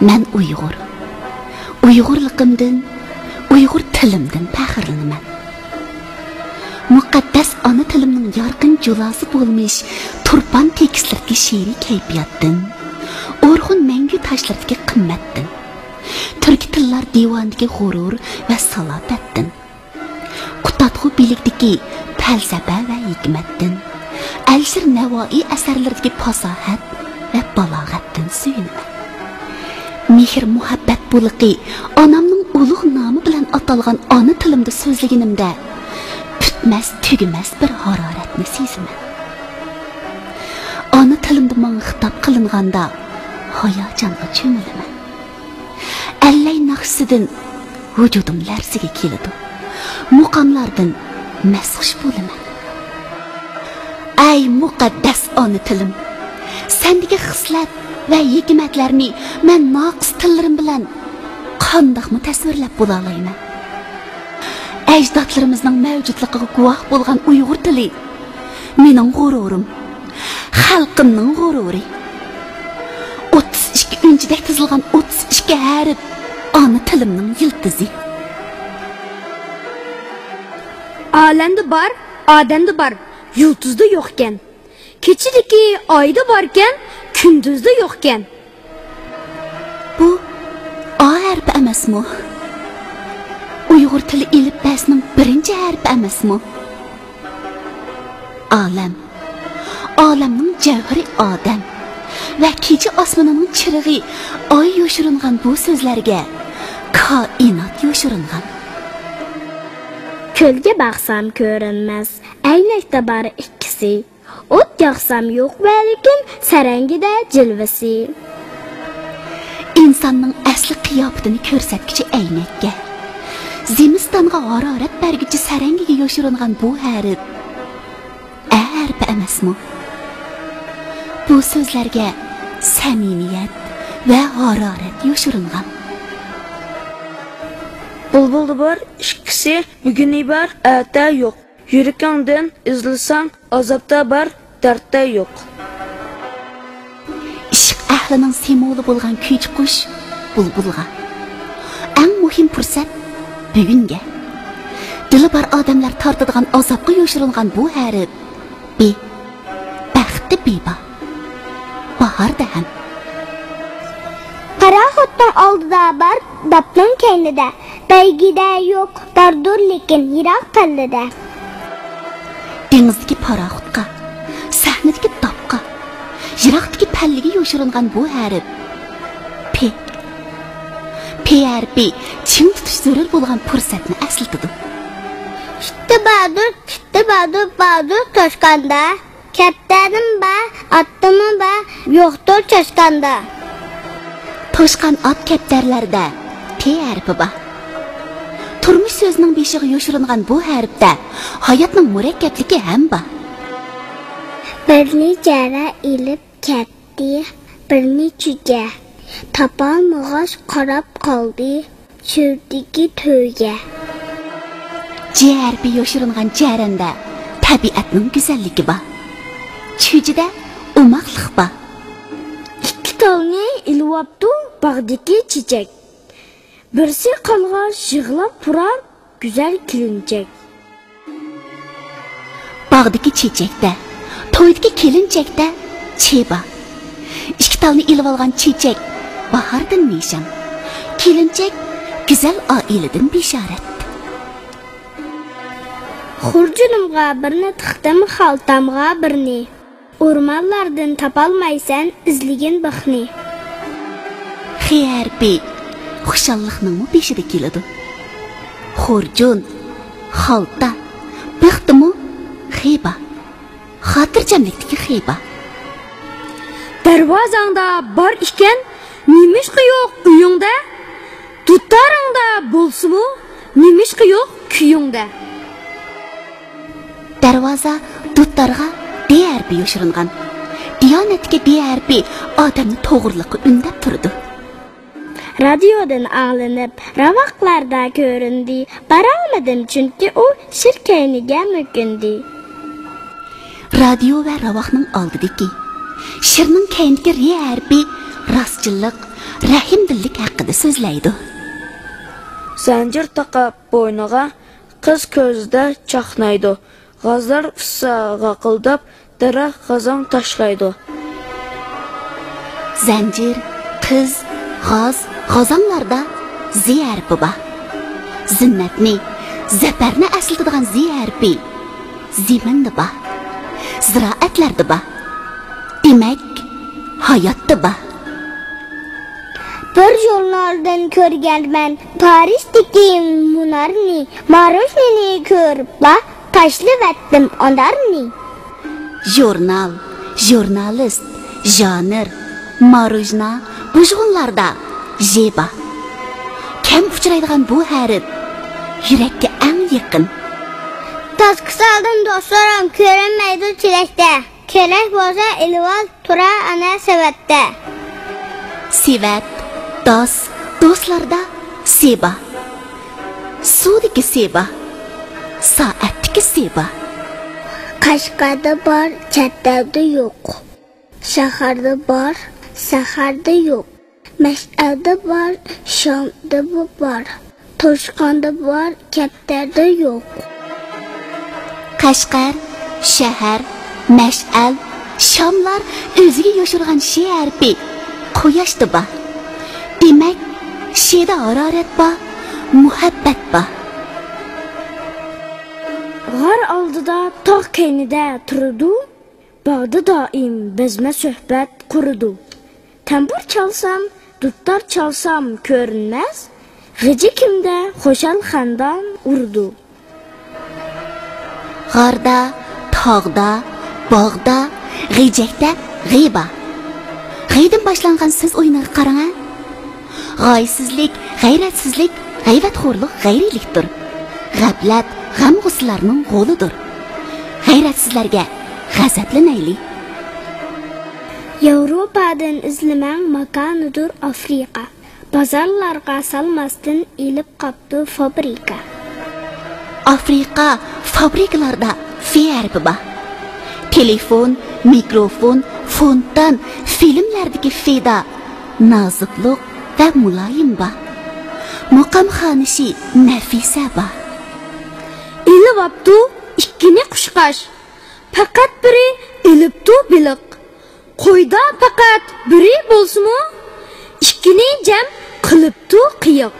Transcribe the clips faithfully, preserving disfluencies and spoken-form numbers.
مەن ئۇيغۇر. ئۇيغۇرلۇقۇمدىن، ئۇيغۇر تىلىمدىن پەخىرلىنىمەن. مۇقەددەس ئانا تىلىمنىڭ يارقىن جۇلاسى بولمىش تۇرپان تېكىستلىرىدىكى شېئىرىي كەيپىياتتىن، ئورخۇن مەڭگۈ تاشلىرىدىكى قىممەتتىن، تۈركىي تىللار دىۋانىدىكى غۇرۇر ۋە سالاپەتتىن، قۇتادغۇ بىلىكىدىكى پەلسەپە ۋە ھېكمەتتىن، ئەلىشىر نەۋائىي ئەسەرلىرىدىكى پاساھەت ۋە بالاغەتتىن سۆيۈنىمەن. مېھىر-مۇھەببەت بۇلىقى ئانامنىڭ ئۇلۇغ نامى بىلەن ئاتالغان ئانا تىلىمدا سۆزلىگىنىمدە، پۈتمەس-تۈگىمەس بىر ھارارەتنى سېزىمەن. ئانا تىلىمدا ماڭا خىتاب قىلىنغاندا، ھاياجانغا چۆمۈلىمەن. ئەللەي ناخشىسىدىن ۋۇجۇدۇم لەرزىگە كېلىدۇ. مۇقاملاردىن مەستخۇش بولىمەن. ئەي مۇقەددەس ئانا تىلىم! سەندىكى خىسلەت ۋە ھېكمەتلەرنى مەن ناقىس تىللىرىم بىلەن قانداقمۇ تەسۋىرلەپ بولالايمەن؟ ئەجدادلىرىمىزنىڭ مەۋجۇتلۇقىغا گۇۋاھ بولغان ئۇيغۇر تىلى مېنىڭ غۇرۇرۇم، خەلقىمنىڭ غۇرۇرى. ئوتتۇز ئىككى ئۈنچىدەك تىزىلغان ئوتتۇز ئىككى ھەرپ ئانا تىلىمنىڭ يىلتىزى. ئالەمدە بار، ئادەمدە بار، يۇلتۇزدا يوقكەن. كېچىدىكى ئايدا باركەن، كۈندۈزدە يوقكەن. بۇ ئا ھەرپى ئەمەسمۇ؟ ئۇيغۇر تىلى ئېلىپبەسىنىڭ بىرىنچى ھەرپى ئەمەسمۇ؟ ئالەم، ئالەمنىڭ جەۋھىرى ئادەم ۋە كېچە ئاسمىنىنىڭ چىرىغى ئاي يوشۇرۇنغان بۇ سۆزلەرگە كائىنات يوشۇرۇنغان. كۆلگە باقسام كۆرۈنمەس، ئەينەكتە بار ئىككىسى. ئوت ياقسام يوق ۋەلىكىن، سەرەڭگىدە جىلۋىسى. ئىنساننىڭ ئەسلى قىياپىتىنى كۆرسەتكۈچى ئەينەككە، زىمىستانغا ھارارەت بەرگۈچى سەرەڭگىگە يوشۇرۇنغان بۇ ھەرپ ئە ھەرپى ئەمەسمۇ؟ بۇ سۆزلەرگە سەمىمىيەت ۋە ھارارەت يوشۇرۇنغان. بۇلبۇلدا بار ئىككىسى، بۈگۈنى بار، ئەتە يوق. يۈرىكىڭدىن ئىزلىسەڭ، ئازابتا بار، دەردتە يوق. ئىشق ئەھلىنىڭ سىمۋولى بولغان كۈيچى قۇش بۇلبۇلغا، ئەڭ مۇھىم پۇرسەت بۈگۈنگە، دىلى بار ئادەملەر تارتىدىغان ئازابقا يوشۇرۇنغان بۇ ھەرپ بى. بەختتە بىبا، باھاردا ھەم. پاراخوتنىڭ ئالدىدا بار، داپنىڭ كەينىدە. بەيگىدە يوق، باردۇر لېكىن يىراق پەللىدە. دېڭىزدىكى پاراخوتقا، سەھنىدىكى داپقا، يىراقتىكى پەللىگە يوشۇرۇنغان بۇ ھەرپ پى. پى ھەرپى چىڭ تۇتۇش زۆرۈر بولغان پۇرسەتنى ئەسلىتىدۇ. ئىتتە باردۇر، ئىتتە باردۇر، باردۇر توشقاندا. كەپتەرمۇ بار، ئاتتىمۇ بار، يوقتۇر چاشقاندا. توشقان ئات كەپتەرلەردە تى ھەرپى بار. تۇرمۇش سۆزىنىڭ بېشىغا يوشۇرۇنغان بۇ ھەرپتە ھاياتنىڭ مۇرەككەپلىكى ھەم بار. بىرنى جەرە ئېلىپ كەتتى، بىرنى چۈجە. تاپالمىغاچ قاراپ قالدى. چۆلدىكى تۆگە. جى ھەرپى يوشۇرۇنغان جەرەندە تەبىئەتنىڭ گۈزەللىكى بار. چۈجىدە ئوماقلىق بار. ئىككى تالنى ئېلىۋاپتۇ باغدىكى چېچەك. بىرسى قالغاچ يىغلاپ تۇرار گۈزەل كېلىنچەك. باغدىكى چېچەكتە، تويدىكى كېلىنچەكتە چى بار. ئىككى تالنى ئېلىۋالغان چېچەك باھاردىن نىشان. كېلىنچەك گۈزەل ئائىلىدىن بېشارەت. خۇرجۇنۇمغا بىرنى تىقتىم، خالتامغا بىرنى. ئورمانلاردىن تاپالمايسەن ئىزلىگىن بىخنى. خى ھەرپى خۇشاللىقنىڭمۇ بېشىدا كېلىدۇ. خۇرجۇن، خالتا، بىختىمۇ خى بار. خاتىرجەملىكتىكى خى بار. دەرۋازاڭدا بار ئىكەن، نېمىشقا يوق ئۆيۈڭدە؟ دۇتارىڭدا بولسىمۇ، نېمىشقا يوق كۈيۈڭدە؟ دەرۋازا دۇتارغا دى ھەرپى يوشۇرۇنغان. دىيانەتتىكى دى ھەرپى ئادەمنى توغرىلىققا ئۈندەپ تۇرىدۇ. رادىيودىن ئاڭلىنىپ، راۋاقلاردا كۆرۈندى. بارالمىدىم، چۈنكى ئۇ شىر كەينىگە مۆكۈندى. رادىيو ۋە راۋاقنىڭ ئالدىدىكى، شىرنىڭ كەينىدىكى رى ھەرپى راستچىللىق، رەھىمدىللىك ھەققىدە سۆزلەيدۇ. زەنجىر تاقاپ بوينىغا، قىز كۆزىدە چاقنايدۇ. غازلار ئۇسسا غاقىلداپ، دەرەخ غازاڭ تاشلايدۇ. زەنجىر، قىز، غاز، غازاڭلاردا زى ھەرپى بار. زىننەتنى، زەپەرنى ئەسلىتىدىغان زى ھەرپى زېمىندا بار. زىرائەتلەردە بار. دېمەك، ھاياتتا بار. بىر ژۇرنالدىن كۆرگەنمەن پارىژدىكى مۇنارنى، ماروژنىنى كۆرۈپلا تاشلىۋەتتىم ئانارنى. ژۇرنال، ژۇرنالىست، ژانىر، ماروژنا، بۇژغۇنلاردا ژ بار. كەم ئۇچرايدىغان بۇ ھەرپ يۈرەككە ئەڭ يېقىن. تاسكا سالدىم دوستلىرىم، كۆرۈنمەيدۇ چېلەكتە. كېرەك بولسا ئېلىۋال، تۇرار ئەنە سېۋەتتە. سېۋەت، داس، دوستلاردا سېبا. سۇدىكى سېبا، سائەتتىكى سېبا. قەشقەردە بار، چەت ئەلدە يوق. شەھەردە بار، سەھەردە يوق. مەشئەلدە بار، شامدىمۇ بار. توشقاندا بار، كەپتەردە يوق. قەشقەر، شەھەر، مەشئەل، شاملار ئۆزىگە يوشۇرغان ش ھەرپى قۇياشتا بار. دېمەك، شدا ھارارەت بار، مۇھەببەت بار. غار ئالدىدا، تاغ كەينىدە تۇرىدۇ. باغدا دائىم بەزمە سۆھبەت قۇرىدۇ. تەمبۇر چالسام، دۇتار چالسام كۆرۈنمەس، غېجىكىمدە خۇشال خەندان ئۇرىدۇ. غاردا، تاغدا، باغدا، غېجەكتە غېبا. غېدىن باشلانغان سۆز ئويۇنىغا قاراڭە. غايىسىزلىك، غەيرەتسىزلىك، غەيۋەتخورلۇق غەيرىيلىكتۇر. غەپلەت، غەم-غۇسسىلەرنىڭ غولىدۇر. غەيرەتسىزلەرگە غەزەپلىنەيلى. ياۋروپادىن ئىزلىمەڭ، ماكانىدۇر ئافرىقا. بازارلارغا سالماستىن، ئېلىپ قاپتۇ فابرىكا. ئافرىقا، فابرىكىلاردا ف ھەرپى بار. تېلېفون، مىكروفون، فونتان، فىلىملەردىكى فدا نازۇكلۇق ۋە مۇلايىم بار. مۇقام خانىشى نەفىسە بار. ئېلىۋاپتۇ ئىككىنى قۇشقاچ، پەقەت بىرى ئېلىپتۇ بېلىق. قويدا پەقەت بىرى بولسىمۇ، ئىككىنى جەم قىلىپتۇ قېيىق.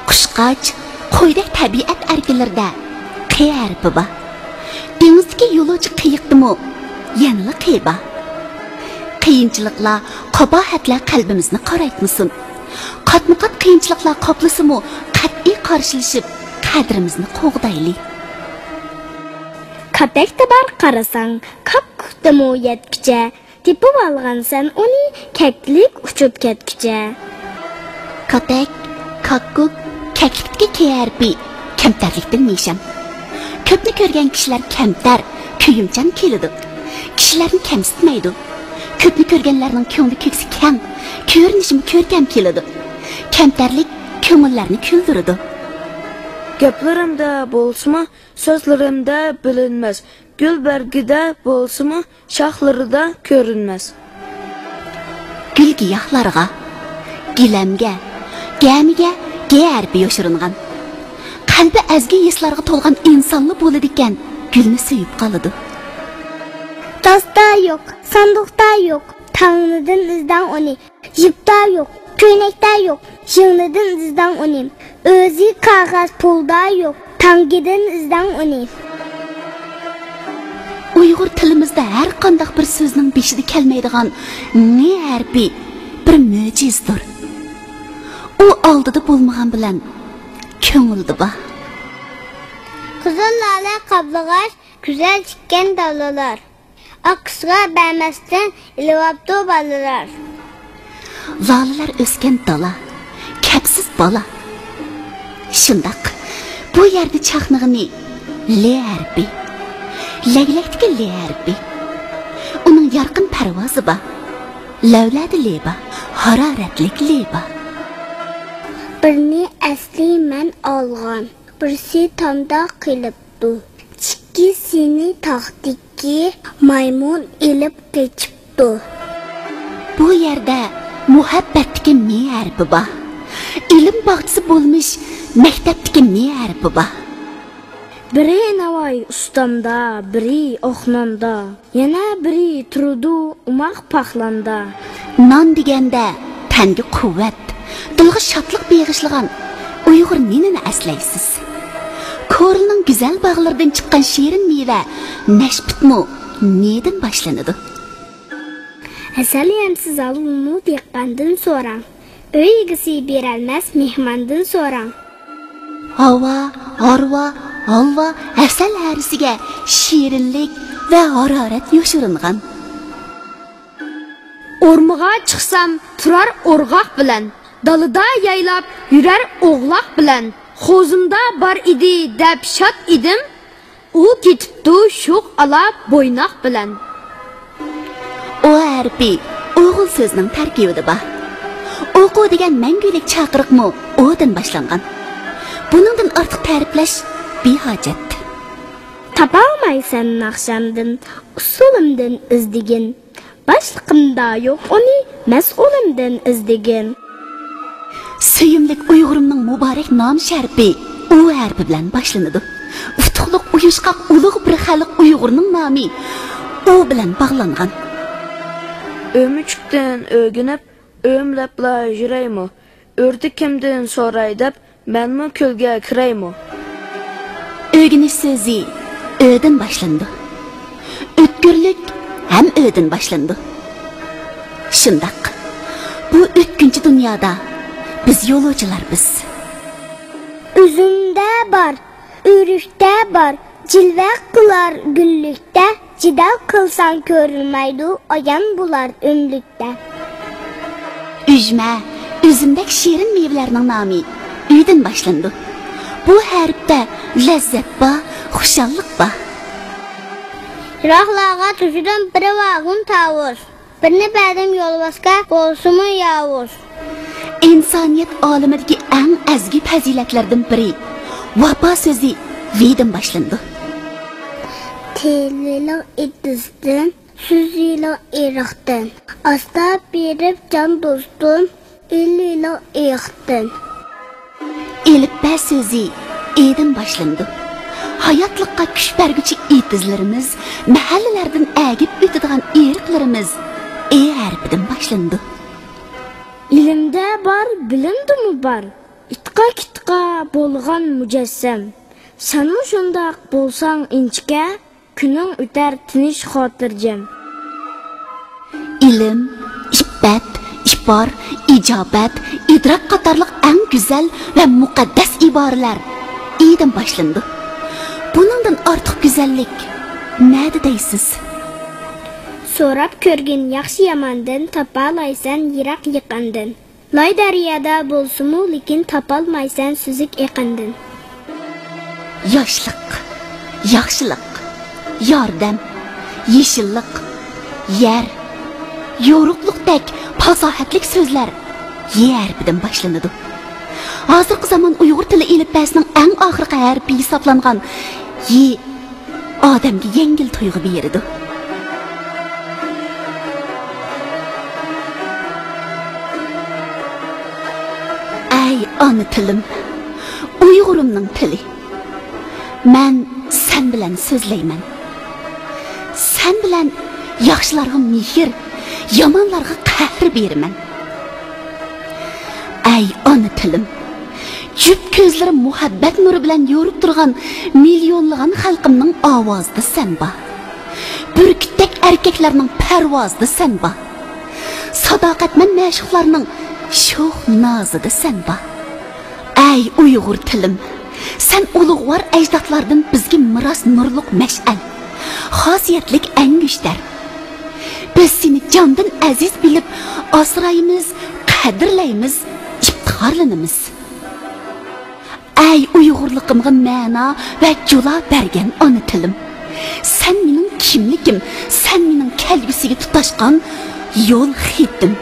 قۇشقاچ، قويدەك تەبىئەت ئەركىنلىرىدە ق ھەرپى بار. دېڭىزدىكى يولۇچى قېيىقتىمۇ يەنىلا ق بار. قىيىنچىلىقلار، قاباھەتلەر قەلبىمىزنى قارايتمىسۇن. قاتمۇ قات قىيىنچىلىقلار قاپلىسىمۇ، قەتئىي قارشىلىشىپ، قەدرىمىزنى قوغدايلى. كاتەكتە بار قارىساڭ، كاككۇكتىمۇ يەتكۈچە، تېپىۋالغانسەن ئۇنى، كەكلىك ئۇچۇپ كەتكۈچە. كاتەك، كاككۇك، كەكلىكتىكى ك ھەرپى كەمتەرلىكتىن نىشان. كۆپنى كۆرگەن كىشىلەر كەمتەر، كۆيۈمچان كېلىدۇ. كىشىلەرنى كەمسىتمەيدۇ. كۆپنى كۆرگەنلەرنىڭ كۆڭلى كۆكسى كەڭ، كۆرۈنۈشىمۇ كۆركەم كېلىدۇ. كەمتەرلىك كۆڭۈللەرنى كۈلدۈرىدۇ. گەپلىرىمدە بولسىمۇ، سۆزلىرىمدە بىلىنمەس، گۈل بەرگىدە بولسىمۇ، شاخلىرىدا كۆرۈنمەس. گۈل گىياھلارغا، گىلەمگە، گەمىگە گ ھەرپى يوشۇرۇنغان. قەلبى ئەزگى ھېسلارغا تولغان ئىنسانلا بولىدىكەن، گۈلنى سۆيۈپ قالىدۇ. تاستا يوق، ساندۇقتا يوق، تاڭنىدىن ئىزدەڭ ئۇنى. يىپتا يوق، كۆينەكتە يوق، يىڭنىدىن ئىزدەڭ ئۇنى. ئۆزى قەغەز پۇلدا يوق، تەڭگىدىن ئىزدەڭ ئۇنى. ئۇيغۇر تىلىمىزدا ھەر قانداق بىر سۆزنىڭ بېشىدا كەلمەيدىغان ڭ ھەرپى بىر مۆجىزىدۇر. ئۇ ئالدىدا بولمىغان بىلەن كۆڭۈلدە بار. قىزىل لالە قاپلىغاچ، گۈزەل تىككەن دالىلار. ئاققۇچقا بەرمەستىن ئېلىۋاپتۇ بالىلار. لالىلەر ئۆسكەن دالا، كەپسىز بالا. شۇنداق، بۇ يەردە چاقنىغىنى ل ھەرپى. لەگلەكتىكى ل ھەرپى. ئۇنىڭ يارقىن پەرۋازى بار. لەۋلەردە ل بار، ھارارەتلىك ل بار. بىرنى ئەسلى مەن ئالغان، بىرسى تامدا قېلىپتۇ. ئىككىسىنى تاغدىكى مايمۇن ئېلىپ قېچىپتۇ. بۇ يەردە مۇھەببەتتىكى م ھەرپى بار. ئىلىم باغچىسى بولمىش مەكتەپتىكى م ھەرپى بار. بىرى ناۋاي ئۇستامدا، بىرى ئوخناندا، يەنە بىرى تۇرىدۇ ئوماق پاخلاندا. نان دېگەندە تەنگە قۇۋۋەت، دىلغا شادلىق بېغىشلىغان ئۇيغۇر نېنىنى ئەسلەيسىز؟ كورلىنىڭ گۈزەل باغلىرىدىن چىققان شېرىن مېۋە نەشپۈتمۇ نېدىن باشلىنىدۇ؟ ھەسەل يەمسىز ھالۋىمۇ دېھقاندىن سوراڭ. ئۆي ئىگىسى بېرەلمەس مېھماندىن سوراڭ. ھاۋا، ھارۋا، ھالۋا، ھەسەل ھەرىسىگە شېرىنلىك ۋە ھارارەت يوشۇرۇنغان. ئورمىغا چىقسام تۇرار ئورغاق بىلەن، دالىدا يايلاپ يۈرەر ئوغلاق بىلەن، قوزۇمدا بار ئىدى دەپ شاد ئىدىم، ئۇ كېتىپتۇ شوخ ئالا بويناق بىلەن. ئو ھەرپى ئوغۇل سۆزىنىڭ تەركىبىدە بار. ئوقۇ دېگەن مەڭگۈلۈك چاقىرىقمۇ ئودىن باشلانغان. بۇنىڭدىن ئارتۇق تەرىپلەش بىھاجەت. تاپالمايسەن ناخشامدىن، ئۇسسۇلۇمدىن ئىزدىگىن. باشلىقىمدا يوق ئۇنى، مەسئۇلۇمدىن ئىزدىگىن. سۆيۈملۈك ئۇيغۇرۇمنىڭ مۇبارەك نام شەرىپى ئۇ ھەرپى بىلەن باشلىنىدۇ. ئۇتۇقلۇق، ئۇيۇشقاق، ئۇلۇغ بىر خەلق ئۇيغۇرنىڭ نامى ئۇ بىلەن باغلانغان. ئۆمۈچۈكتىن ئۆگىنىپ، ئۆملەپلا يۈرەيمۇ؟ ئۆردە كىمدىن سوراي دەپ، مەنمۇ كۆلگە كىرەيمۇ؟ ئۆگىنىش سۆزى ئۆدىن باشلىنىدۇ. ئۆتكۈرلۈك ھەم ئۆدىن باشلىنىدۇ. شۇنداق، بۇ ئۆتكۈنچى دۇنيادا بىز يولۇچىلار بىز. ئۈزۈمدە بار، ئۆرۈكتە بار، جىلۋە قىلار گۈللۈكتە، جېدەل قىلساڭ كۆرۈنمەيدۇ، ئايان بولار ئۆملۈكتە. ئۈجمە، ئۈزۈمدەك شېرىن مېۋىلەرنىڭ نامى ئۈدىن باشلىنىدۇ. بۇ ھەرپتە لەززەت بار، خۇشاللىق بار. يىراقلارغا توشىدىم بىر ۋاگون تاۋۇز، بىرنى بەردىم يولۋاسقا، بولسىمۇ ياۋۇز. ئىنسانىيەت ئالىمىدىكى ئەڭ ئەزگى پەزىلەتلەردىن بىرى، ۋاپا سۆزى ۋىدىن باشلىنىدۇ. تىلىنىڭ ئېتىزدىن، سۆزىنىڭ ئېرىقتىن، ئاستا بېرىپ جان دوستۇم، ئېلىنىڭ ئېيىقتىن. ئېلىپبە سۆزى ئېدىن باشلىنىدۇ. ھاياتلىققا كۈچ بەرگۈچى ئېتىزلىرىمىز، مەھەللىلەردىن ئەگىپ ئۆتىدىغان ئېرىقلىرىمىز ئې ھەرپىدىن باشلىنىدۇ. ئىلىمدە بار، بىلىمدىمۇ بار، ئىتقا-كىتقا بولغان مۇجەسسەم. سەنمۇ شۇنداق بولساڭ ئىنچىكە، كۈنۈڭ ئۆتەر تىنچ خاتىرجەم. ئىلىم، ئىپپەت، ئىپار، ئىجابەت، ئىدراك قاتارلىق ئەڭ گۈزەل ۋە مۇقەددەس ئىبارىلەر ئېدىن باشلىنىدۇ. بۇنىڭدىن ئارتۇق گۈزەللىك نەدە دەيسىز؟ سوراپ كۆرگىن ياخشى-ياماندىن، تاپالايسەن يىراق-يېقىندىن. لاي دەريادا بولسىمۇ، لېكىن تاپالمايسەن سۈزۈك ئېقىندىن. ياشلىق، ياخشىلىق، ياردەم، يېشىللىق، يەر، يورۇقلۇقتەك پاساھەتلىك سۆزلەر ي ھەرپىدىن باشلىنىدۇ. ھازىرقى زامان ئۇيغۇر تىلى ئېلىپبەسىنىڭ ئەڭ ئاخىرقى ھەرپى ھېسابلانغان ي ئادەمگە يەڭگىل تۇيغۇ بېرىدۇ. ئەي ئانا تىلىم، ئۇيغۇرۇمنىڭ تىلى. مەن سەن بىلەن سۆزلەيمەن. سەن بىلەن ياخشىلارغا مېھىر، يامانلارغا قەھر بېرىمەن. ئەي ئانا تىلىم، جۈپ كۆزلىرىم مۇھەببەت نۇرى بىلەن يورۇپ تۇرغان مىليونلىغان خەلقىمنىڭ ئاۋازىدا سەن بار. بۈركۈتتەك ئەركەكلەرنىڭ پەرۋازىدا سەن بار. ساداقەتمەن مەشۇقلارنىڭ شوخ نازىدا سەن بار. ئەي ئۇيغۇر تىلىم، سەن ئۇلۇغۋار ئەجدادلاردىن بىزگە مىراس نۇرلۇق مەشئەل، خاسىيەتلىك ئەڭگۈشتەر. بىز سېنى جاندىن ئەزىز بىلىپ، ئاسرايمىز، قەدىرلەيمىز، ئىپتىخارلىنىمىز. ئەي ئۇيغۇرلۇقۇمغا مەنا ۋە جۇلا بەرگەن ئانا تىلىم! سەن مېنىڭ كىملىكىم، سەن مېنىڭ كەلگۈسىگە تۇتاشقان يول خېتىم.